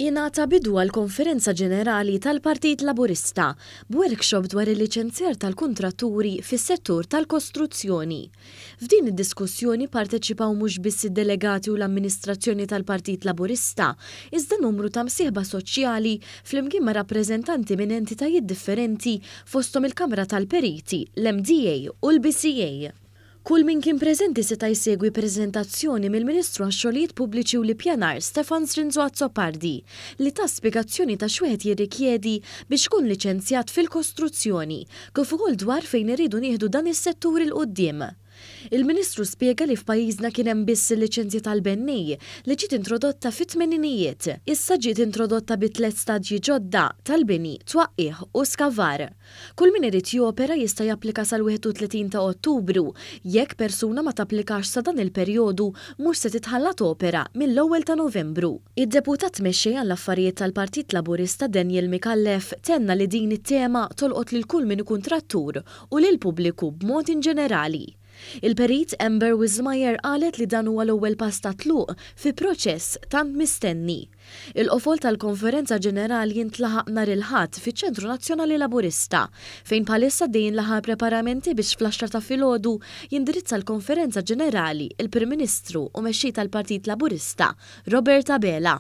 Ingħata bidu għall-Konferenza Ġenerali tal-Partit Laburista b'workshop dwar il-liċenzjar tal-kuntratturi fis-settur tal-kostruzzjoni. F'din id-diskussjoni pparteċipaw mhux biss id-delegati u l-amministrazzjoni tal-Partit Laburista, iżda numru ta' msieħba soċjali flimkien ma' rappreżentanti minn entitajiet differenti fosthom il-Kamra tal-Periti, l-MDA u l-BCA. Kull min kien preżenti seta' jsegwi preżentazzjoni mill-Ministru għax-Xogħlijiet Pubbliċi u l-Ippjanar Stefan Zrinzo Azzopardi li ta spjegazzjoni ta' x'wieħed jirrikjedi biex ikun liċenzjat fil-kostruzzjoni kif ukoll dwar fejn irridu nieħdu dan is-settur 'il quddiem. Il-Ministru spjega li f'pajjiżna kien hemm biss il-liċenzja tal-bennej li ġiet introdotta fit-tmeninijiet. Issa ġiet introdotta bi tlett stadji ġodda, tal-bini, twaqqigħ u skavar. Kull min irid jopera jista' japplika sal-31 ta' Ottubru. Jekk persuna ma tapplikax sa dan il-perjodu mhux se titħalla topera mill-ewwel ta' Novembru. Id-Deputat Mexxej għall-Affarijiet tal-Partit Laburista Daniel Micallef tenna li din it-tema tolqot lil kull min ikun trattur u lill-pubbliku b'mod inġenerali. Il-Perit Amber Wismayer qalet li dan huwa l-ewwel pass ta' tluq fi proċess tant mistenni. Il-qofol tal-Konferenza Ġenerali jintlaħaq nhar il-Ħadd fiċ-Ċentru Nazzjonali Laburista, fejn bħalissa għaddejjin l-aħħar preparamenti biex fl-għaxra ta' filgħodu jindirizza l-Konferenza Ġenerali l-Prim Ministru u Mexxej tal-Partit Laburista, Robert Abela.